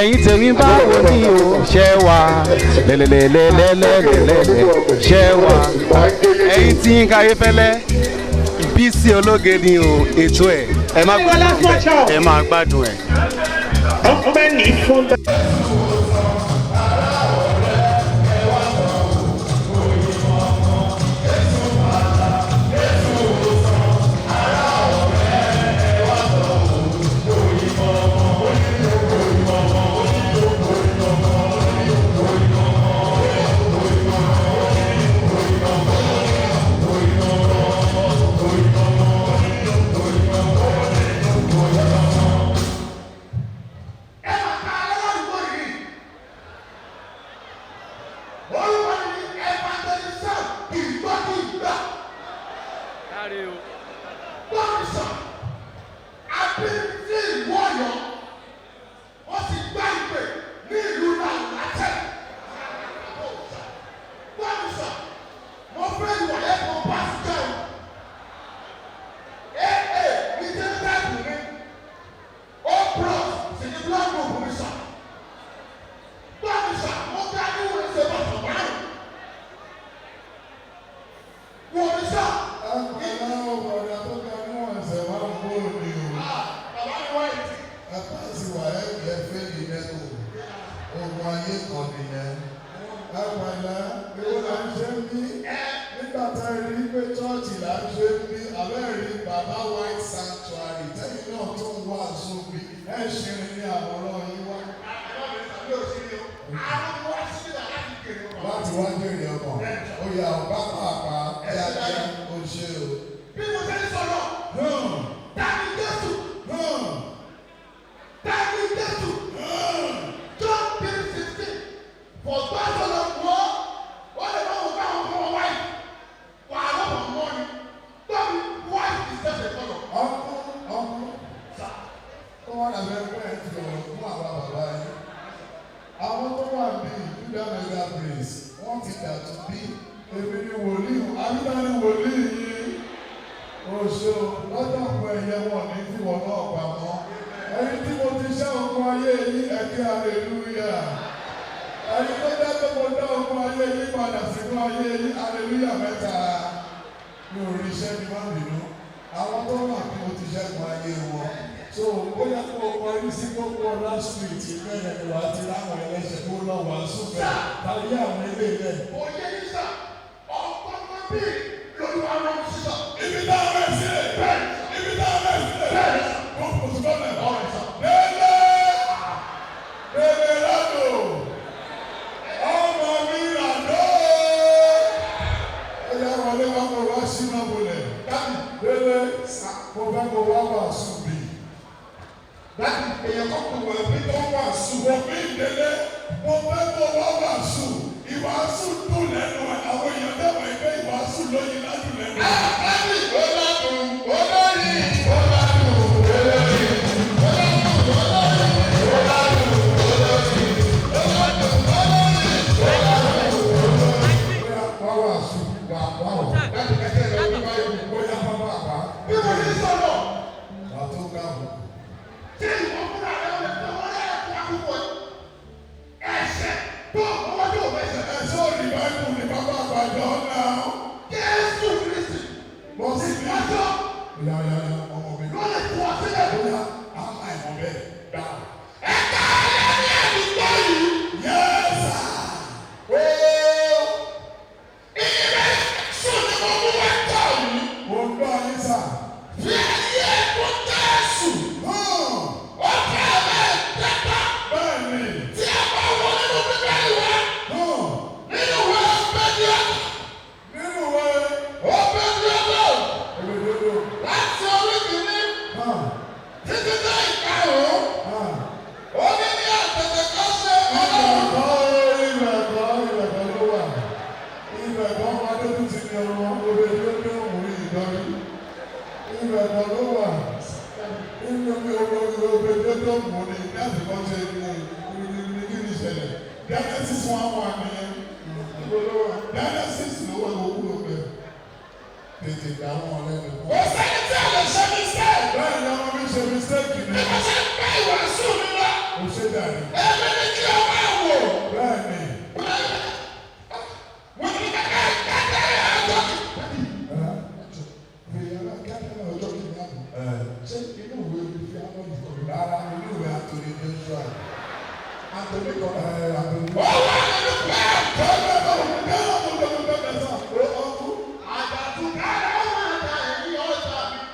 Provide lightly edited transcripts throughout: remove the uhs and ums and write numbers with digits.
Ẹ̀yin tèmi, báwo ni o ṣe wà? Lẹ́lẹ́lẹ́lẹ́lẹ́lẹ́lẹ́ ṣe wà. Ẹ̀yin tí Yínká Ayéfẹ́lẹ́, Bísí Ológe ni o, ètò ẹ̀, ẹ má gbádùn ẹ, máa gbádùn ẹ̀. Ọpẹ́ ní fún. Ẹ máa ká aládùúgbò yìí. Orúkọ mi ní Evangelist Ìgbàkígbà. Gbọ́dọ̀ àbí sí ìlú Ọ̀yọ́, wọ́n sì gbá ìpè ní ìlú Làlátẹ̀. Gbọ́dọ̀ mo fẹ́ ìwà ẹ̀kọ́ pásítọ̀ aa ní genotype mi, O plus sì ní blood group mi sà. Gbọ́dọ̀ sà, mo gbá níwọ̀n ẹsẹ̀ bàtà márùn-ún. Wọ́n mi sà. Ẹ̀pẹ̀lẹ́ ọ̀bọ̀dà tó ga níwọ̀n ẹsẹ̀ márùn-ún kúrò ní o. Bàbá mi wáyé tí. Ẹ pass WAEC, ẹ fail NECO. Ogun ayé kan nìyẹn. Ẹ̀pẹ̀lẹ́, èwo là ń ṣe ń bí? Nígbà tá ẹ rí pé church là ń ṣe ń bí, àbẹ́ rí Bàbá White Sanctuary tẹ́yìn náà tó ń wàásù bí, ẹ ṣe ní àwòrán yín wá. Láti wá jèrè ọkàn, ó yà ọ́ bá pàápàá kíákíá, ó ṣe o. Bí mo ṣe ń sọ̀rọ̀, tani Jésù, tani Jésù? John 3:16, for God so loved the world, wọ́n lè má wò káwọn fún wọn white, wà á lọ́pọ̀ mọ́ ni. Gbọ́mi, white is just a colour. Ọkùn ọkùn, kó wọn dàbẹ pé ẹ fi ọ̀rọ̀ fún àwa bàbá yín. Àwọn tó wà ní Judah Mega Praise, wọ́n ti dàtú bí. Èmi ni wòlíì, àbíta ni wòlíì yìí. Oṣù lọ́jọ́ kan, ẹ̀yẹ wọn ní fìwọ́ náà pamọ́. Ẹni tí mo ti ṣẹ́ ogun ayé yín, ẹ ké hallelujah. Ẹni tó dá tó mo dá ogun ayé yín padà sínú ayé yín, hallelujah mẹ́ta. Mi ò rí iṣẹ́ mi, má bínú. Àwọn tó wà kí mo ti ṣẹ́gun ayé wọn. So bóyá kó o kọrí sí gbogbo ọ̀la street bẹ́ẹ̀ ni wàá ti ráwọn ẹlẹ́ṣẹ̀ kó lọ wàásù bẹ́ẹ̀ tàbí àwọn ilé ilẹ̀. Òye yìí sà, ọ̀pọ̀ ọmọ bíi lóluwà rán sísà. Ibi táwọn ẹ̀ sílẹ̀, ibi táwọn ẹ̀ sílẹ̀, kó kò sí bọ́ọ̀lù. Délé Délé Ládò, ọmọ mi ràdó. Ó yá, wọlé wá, kó wá sínú abúlé. Délé, mo fẹ́ kó wá wàásù bí. Láti èèyàn kan kò wọ̀ ẹbí tó ń wàásù. Wò mí délé, mo fẹ́ kó wá wàásù. Ìwàásù dùn lẹ́nu ẹ̀, àwọn èèyàn dábàá ẹgbẹ́ ìwàásù lóyin ládùn lẹ́nu ẹ̀. Láti ó ládùn olórí, ó ládùn olórí, ó ládùn olórí, ó ládùn olórí, ó ládùn olórí, ó ládùn olórí. Bóyá wá wàásù, wà wá wọ̀. Láti kẹ́kẹ́ lọ wí báyìí. Bóyá bàbá àbá, Bí mo ṣe sọ̀rọ̀, wà tó gáàbù. tí ìwọ fúnra rẹ̀ lè fẹ́ wọ́n lẹ́yìn fún àkókò ẹ̀ṣẹ̀ tó ọwọ́ tó fẹsẹ̀. Ẹ sọ́ọ̀rì báyìí ní bàbá àgbàjọ náà. Jésù Kristi Bọ́ sí mi. ìdájọ́ Oya oya oya, ọmọ mi. ló lè tú ọ sílẹ̀. Bóyá a máa ẹ̀mọ́ bẹ́ẹ̀ gbà. Ẹ̀ka ayé ní àdúgbò yìí. Yes sir. Ooo! Ìrẹ́ sùn ni mo mú wá tọ̀ yìí. Mo gbọ́ yín sà. Fi ayé fún Jésù. Ó fẹ́ bẹ́ẹ̀ dẹ́ta Bẹ́ẹ̀ni. tí a bá wọ nínú Bíbélì wa. Nínú ìwé Ọ̀bẹ́dìọ́. Nínú ìwé Ọ̀bẹ́dìọ́ òdòdó. láti orí kìíní títí dé ìkarùn-ún. Ó ní ní àtètèkọ́ṣe Ọlọ́run. Ibẹ̀ kọ́, ibẹ̀ kọ́ ló wà. Ibẹ̀ kọ́, ọmọdé tún ti ní ọmọ òdòdó mú ìdọ́rí. Ibẹ̀ kọ́ ló wà. Nínú òdòdó mú ni láti kọ́ ṣe ní ní kí ni ìṣẹ̀lẹ̀. Genesis 1:1 nìyẹn. Genesis ló wà, wúlò bẹ́ẹ̀. Tètè dá wọn lẹ́nu. Kò sẹ́ni tí a lè ṣe mistake. Bẹ́ẹ̀ ni ọmọ mi ṣe mistake ni. Bí mo ṣe ń bá ìwàásù mi lọ. Kò ṣe dàrí. Èmi ni kí o máa wò. Bẹ́ẹ̀ ni. Wọ́n ní kẹ́kẹ́ kẹ́kẹ́ ọjọ́ Ọjọ́ kìíní àná. Ṣé inú ìwé olùfẹ́ àwọn ìkọ̀wé? Rárá, inú ìwé Anthony Joshua. Anthony kọ́. Anthony. Ó wà nínú bẹ́ẹ̀.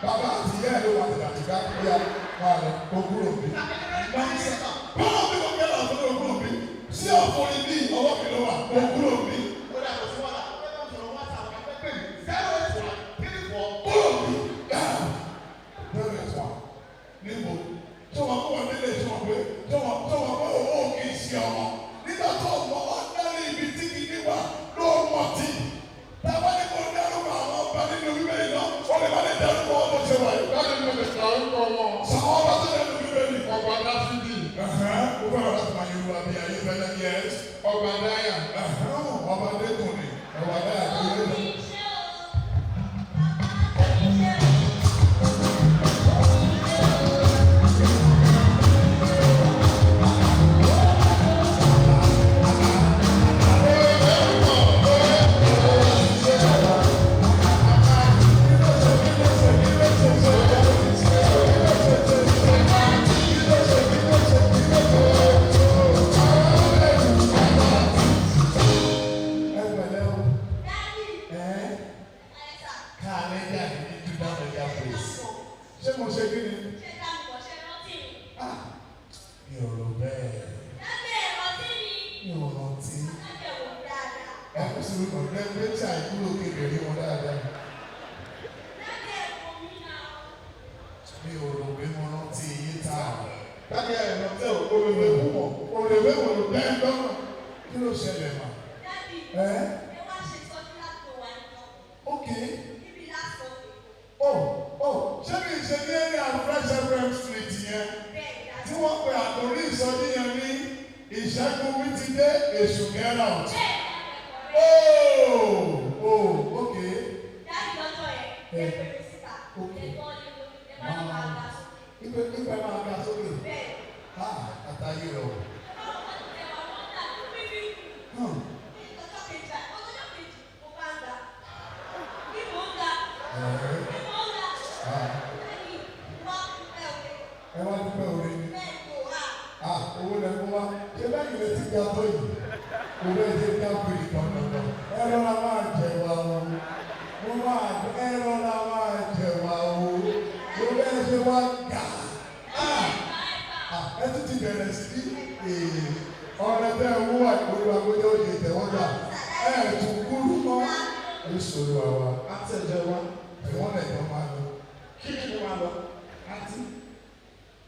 Bàbá àti ìyá ẹ̀ ló wà ní àtìká bí a máa lọ kó kúrò bí. Báwo ni mo kẹ́lá fún mi kúrò bí? Sí ọ̀fọ̀rin bí ọwọ́ mi ló wà kó kúrò bí. Kúrò bí. Bẹ́ẹ̀ni sọ, níbo? Tó wọn kó wọn nílé tí wọn pé tó wọn tó wọn kó owó kì í ṣe ọmọ. Nígbà tó mọ ọ́nẹ́rì ibi tí kìíní wà ló mọ̀ tí. Tábà ní kò dárúkọ àwọn ọba nínú Bíbélì náà, wọ́n lè má lè dárúkọ ọmọ ṣe wà yìí. Láti mo lè sàrúkọ wọn. Sàwọn ọba tó lẹ́nu Bíbélì. Ọba Dáfídì, Ó fẹ́ràn láti máa yorùbá bí ayé fẹ́lẹ́ yẹ́s. ọba Dáyà, Ọba Adékùn ni, ọba Dáyà tó lé lọ. Ẹ pẹ̀lẹ́ o. Ẹ́ káàlẹ́ jáde ní Judah Mega Praise. Ṣé mo ṣe kí ni? Ah, mi ò rò bẹ́ẹ̀. Mi ò rántí. Ẹ kú sí ọ̀rẹ́ méjì àìkúrò kékeré wọn dáadáa. Mi ò rò pé mo rántí iye tá a rò. Dábì ẹ̀ lọ tẹ́ ò olùwé púpọ̀ olùwé wò ló bẹ́ẹ̀ lọ́nà. Kí ló ṣẹlẹ̀ mà? Ẹ́ ok. Oh, ṣé mi ṣe ní area Fresh FM Street yẹn tí wọ́n pe àkórí ìsọjí yẹn ní ìṣẹ́gun mi ti dé èṣù get out. Oh, ok. Ipe ipe máa ga sókè. Ah, àtàyè rẹ̀ o. Hmm. Ẹ̀ ah, ẹ wá dúpẹ́ orí ni. Ah, owó lẹ kó wá. Ṣé báyìí lè ti ga tó yìí? Kò bẹ́ẹ̀ ṣe dá pèrè dandandan. Ẹ rọra máa jẹ wá o. Mo máa ẹ rọra máa jẹ wá o. Kò bẹ́ẹ̀ ṣe wá gà. Ah, ah, ẹ tún ti bẹ̀rẹ̀ sí ọ̀rẹ́ tẹ́ ẹ wú àìkúrú agbójọ́ òye ìtẹ̀wọ́gbà. Ẹ tún kúrú mọ́. Èso ló wà wá. Àti ẹ̀jẹ̀ wa. Ìwọ́n lẹ̀ jọ máa lọ. Kí ni mo máa lọ? Àti.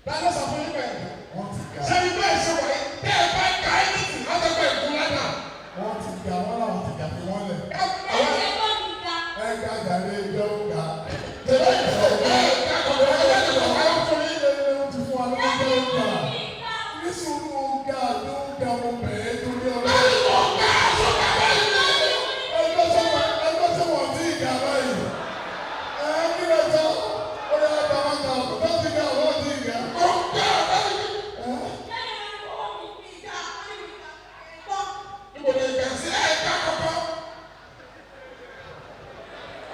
Dáná sọ fún yín bẹ́ẹ̀. Wọ́n ti ga. Ṣé ibú ẹ̀ ṣe wọ̀nyí? Tẹ́ ẹ bá ka ẹni tì látọ̀gbẹ́ ìkú lánàá. Wọ́n ti ga wọ́n làwọn ti ga fi wọ́n lẹ̀. Ẹ ga jàre jọ ń ga. Tẹ̀lé ìfọ̀ ẹ̀ ká kọ̀ọ̀kan ẹ̀ ẹ̀ ẹ̀ fún yín. Ó ti fún wa lọ́wọ́ jọ ń ga. Ní sùúrù ga ló ń ga mo bẹ̀rẹ̀ torí ọlọ́run. Láti mọ̀ ká sọ́kà báyìí. Ẹgbẹ́ sẹ́wọ̀n ẹgbẹ́ sẹ́wọ̀n tí ì ga báyìí. Ẹ kí lè sọ? Ó yà ká máa ga ọ̀pọ̀ tó ti ga ọ̀pọ̀ tí ì ga. Mo ń gbà báyìí. Níbo ni ìgbà sí ẹ̀ ká kọ̀ọ̀kan?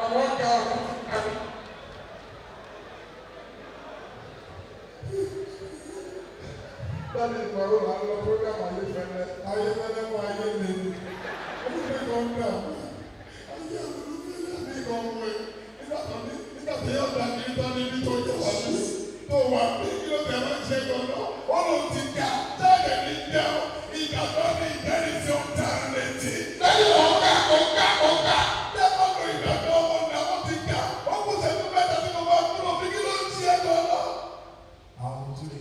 Àwọn ga ọ̀rọ̀ àbí. Dábì ìgbàlú là ń lọ program ayé fẹ́lẹ́. Ayé fẹ́lẹ́ mú ayé le. Ó fi kàn ń dà. Ayé olùfẹ́lẹ́ mi kàn ń wé. Nígbà tó ní nígbà tó yọ̀ dá kiri tán níbi tó jẹ́ wà ní. Tó wà ní kí ló tẹ̀ máa ń ṣe gan-an. Ó lóun ti ga jáde ní jẹun. Ìgbàgbọ́ ní ìjẹ́rìí tí ó ń tà létí. Lẹ́yìn mọ̀ ń ká mọ̀ ń ká mọ̀ ń ká. Lẹ́kọ̀ọ́ ìgbàgbọ́ ọmọ náà wọ́n ti ga. Ó kù sẹ́jú mẹ́ta tí mo bá kúrò bí kí ló ń ṣe gan-an. Àwọn tún lè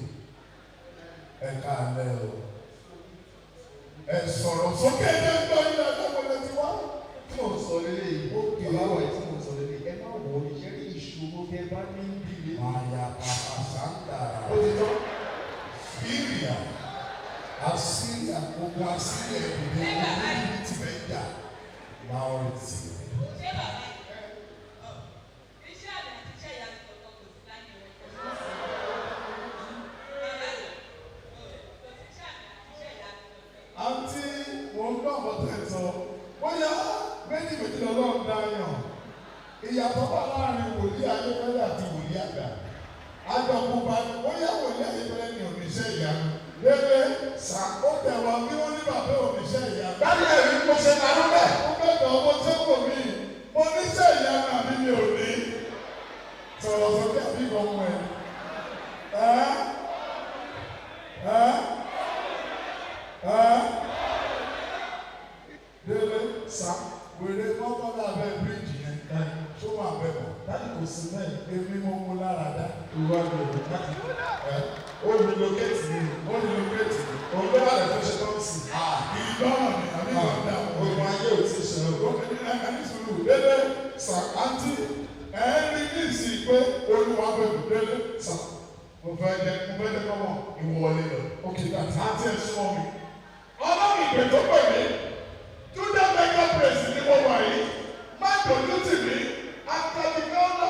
ẹ̀ka alẹ́ o. Ẹ sọ̀rọ̀ sókè ẹ gbọ́ ilé ẹ̀kọ́ wọlé ti wá. Tí mò ń sọ lélẹ̀ yìí, Ókè. bàbá wa yìí tí mò ń sọ lélẹ̀ yìí, ẹ má wọ ìṣẹ́rí ìṣòro tẹ bá ní bí mi. Maya Papa Santa. Ó ti tán. Syria. Assyria gbogbo Assyria ìdílé ogun níbi tí bẹ́ẹ̀ jà. Maoriti. Ìyàtọ̀ wà láàrin wòlíì Ayéfẹ́lẹ́ àti wòlíì àgbà. Àjọkùnbá ni bóyá wòlíì Ayéfẹ́lẹ́ ni oníṣẹ́ ìyanu. Lébé sà ó tẹ̀wá bí wọ́n ní bàbá oníṣẹ́ ìyanu. Dájú ẹ̀rí mo ṣe lanú bẹ́ẹ̀. Mo fẹ́ tọ̀ ọmọ tí kò mí. Mo níṣẹ́ ìyanu àbí mi ò ní. Sọ̀rọ̀ sókè àbí kan mọ̀ ẹ́. Ẹ́ ẹ́ ẹ́ Délé Sá. wèrè mọ́kànlá abẹ́ bíríìjì yẹn tó wà bẹ́ẹ̀ mọ̀. Dájú kò sí mẹ́rin. Èmi mo mú lára dá. Ìwà mi ò dájú. Ó relocate mi. Ó ní lókèétì. Òun ló wà lẹ́kọ̀ọ́ ṣe tó ń sìn. Ìgbọ́ràn ni àbí ìgbọ́dà Ogun ayé ò tí ì ṣe o. Ẹni sùúrù délé sà àǹtí ẹ̀ ń rí ní ìsìn pé olúwa bẹ̀rù délé sà. Mo fẹ́ jẹ́ kọ́mọ ìwọlé lọ. Ok, that's Àǹtí ẹ̀ súnmọ́ mi. Ọlọ́run ìpè tó pè mí. Judah mega praise ni mo wà yìí. Má dojú tì mí. Akadìgọ́là,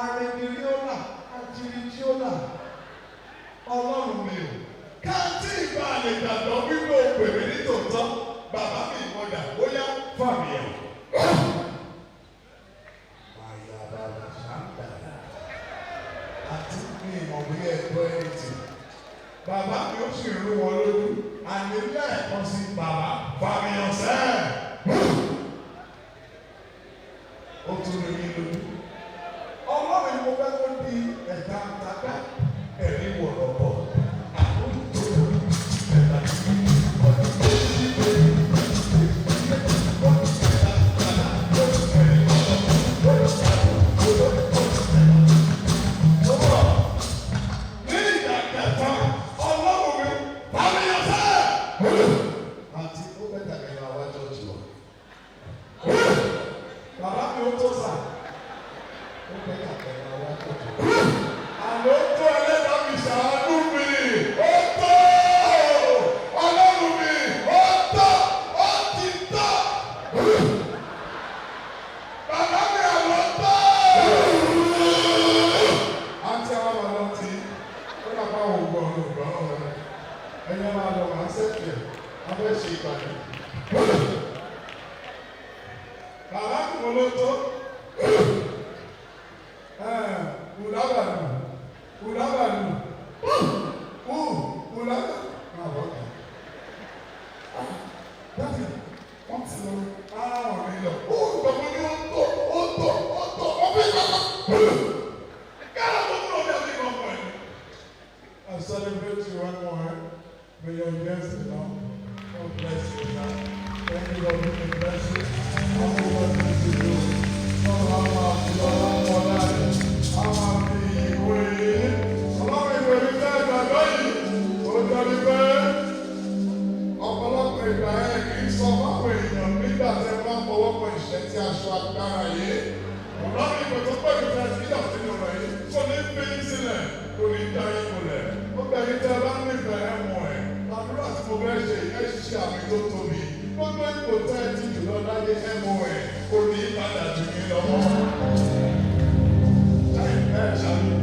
àrìndìríọ́là, àjìrìjíọ́là. Ọlọ́run mi ò. Káàntì ìgbà lè gbàgbọ́ wípé o pè mí ní tòótọ́. Bàbá mi ìmọ̀dà bóyá fàmìyà. Màyàbàlà ṣàǹdàlà. Àti mi ìmọ̀ bóyá ẹ̀gbọ́ ẹni tì. Bàbá mi ó sì rú wọn lójú. Àní lẹ́ẹ̀kan sí bàbá fàmìyàn sẹ́ẹ̀. Ó tún lè yín lójú. Ọlọ́run ni mo fẹ́ kó di ẹ̀dá àtàdá ẹ̀rí wọ̀rọ̀bọ̀. Ní ìgbà kẹta, Ọlọ́run mi, fàmìyàn sẹ́ẹ̀. Àti ó bẹ́tà kẹ́yìn àwa jọ́ọ̀jì wa. Bàbá mi ó tó sà. Ó bẹ́tà kẹ́yìn àwa jọ́ọ̀jì wa. Àlọ́ tó ẹlẹ́dàá mi ṣàánú mi. Ó tó! Ọlọ́run mi, ó tó! Ó ti tó! Bàbá mi àlọ́ tó! Àǹtí àwọn máa lọ tí ó dà bá àwọn ògbọ́n ọ̀rọ̀ ògbọ́n ọ̀rọ̀ ẹ̀yin máa lọ wà á sẹ́kẹ̀ á fẹ́ ṣe ìpàdé. Bàbá mi mo ló tó. Kùlábàlù, kùlábàlù, kù, kùlábàlù. Máa bọ̀ kà. Dájú wọ́n ti lọ. Àwọn mi lọ. Ó gbọ̀ngàn ní ó tó, ó tó, ó tó, ó fi sọ́kọ̀. Kára tó kúrò ní àbí ìgbọ̀ngàn ẹ̀. I celebrate you one more. May your years be long. God bless you now. Thank you for being a blessing. All the work that you do. Ọlọ́run á máa fi ọlá ọlá rẹ̀. Á máa fi ìwé yìí. Ọlọ́run ìwé mi jẹ́ ìgbàgbọ́ yìí. Ó jọrí pé ọ̀pọ̀lọpọ̀ ìgbà ẹ̀ kì í sọ fáwọn èèyàn nígbà tẹ́ wọ́n fọwọ́ kan ìṣẹ́ tí aṣọ agbára yìí. Ọlọ́run ìwé tó pẹ̀lú tẹ́ ti yà sínú rẹ̀ yìí. Kò ní fi yín sílẹ̀, kò ní dá yín kulẹ̀. Ó gbẹ̀yìn tẹ́ bá nífẹ̀ẹ́ mọ̀ ẹ̀. Àdúrà tí mo fẹ́ ṣe ẹ ṣiṣẹ́ àmì tó tóbi. Gbogbo ipò tẹ́ ẹ ti jùlọ láyé mọ̀ ẹ̀ kò ní padà jù yín lọ mọ́. Ṣé ẹ ṣàlùyẹ?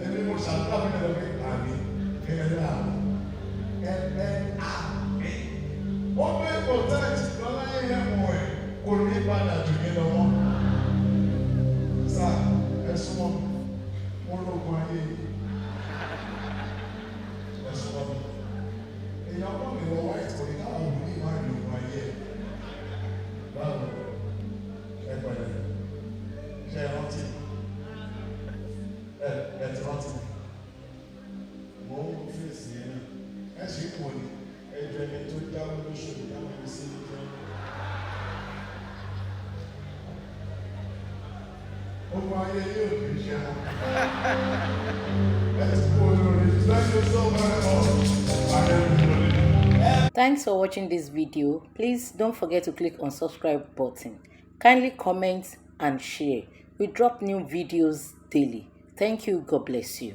Èmi mo ṣàdúrà fún ẹ̀rọ pé àmì ẹ̀rọ àmì ẹ̀rọ àmì. Ó gbé ipò tẹ́ ẹ ti jùlọ láyé mọ̀ ẹ̀ kò ní padà jù yín lọ mọ́. Sá ẹ súnmọ́ mi. Mo lóògùn ayé yìí. Ẹ súnmọ́ mi. Èèyàn náà lè wọ white kò ní káwọn wòlíì máa ń lògùn ayé ẹ̀. Báwo ẹ pẹ̀lẹ́? Ṣé ẹ rántí? Ẹ ẹ ti rántí mi. Mo ń wo fèsì yẹn náà. Ẹ sì ń wò ni. Ẹjọ́ ẹni tó jáwé lóṣòdì táwọn ẹni sí ní jẹ́. Ogun ayé yóò kì í ṣe wọn. Ẹ ti kú olórí. Thank you so very much. I am really Thanks for watching this video. Please don't forget to click on subscribe button. Kindly comment and share. We drop new videos daily. Thank you. God bless you.